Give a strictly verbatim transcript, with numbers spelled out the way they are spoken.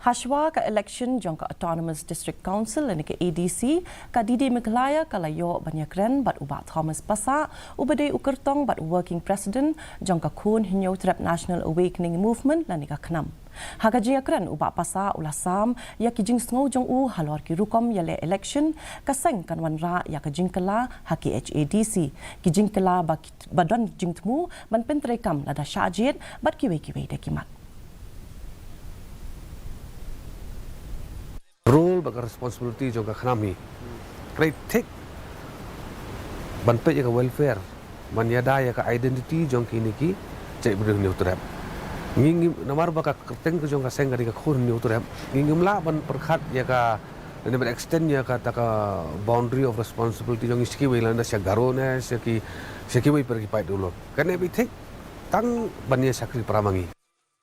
Hashwa ka election jong ka Autonomous District Council lane ka A D C, ka D D Meghalaya ka la ïoh ban ïakren bad u Bah Thomas Passah, uba dei u kyrtong bad u Working President jong ka Khun Hynñiewtrep National Awakening Movement lane ka KHNAM. Ha ka jingïakren, u Bah Passah u la sam ïa ki jingsngew jong u halor ki rukom ïaleh election. Ka seng kan wanrah ïa ka jingkylla ha ki H A D C, ki jingkylla ba ki, ba don jingthmu ban pyntreikam lada shah jied bad kiwei kiwei de ki mat. Role bad ka responsibility jong ka KHNAM hi, ka dei thik ban peit ïa ka welfare, ban ïada ïa ka identity jong kine ki jaitbynriew Hynñiewtrep. Ngi, ngi, namar ba ka kyrteng ka jong ka seng ka dei ka Khun Hynñiewtrep, ngi ngim lah ban pyrkhat ïa ka, lane ban extend ïa kata ka boundary of responsibility jong ngi sha kiwei, lane sha Garo ne sha ki, sha kiwei pat ki paid duh. Kane beit thik tang ban ïa shakri para ma ngi.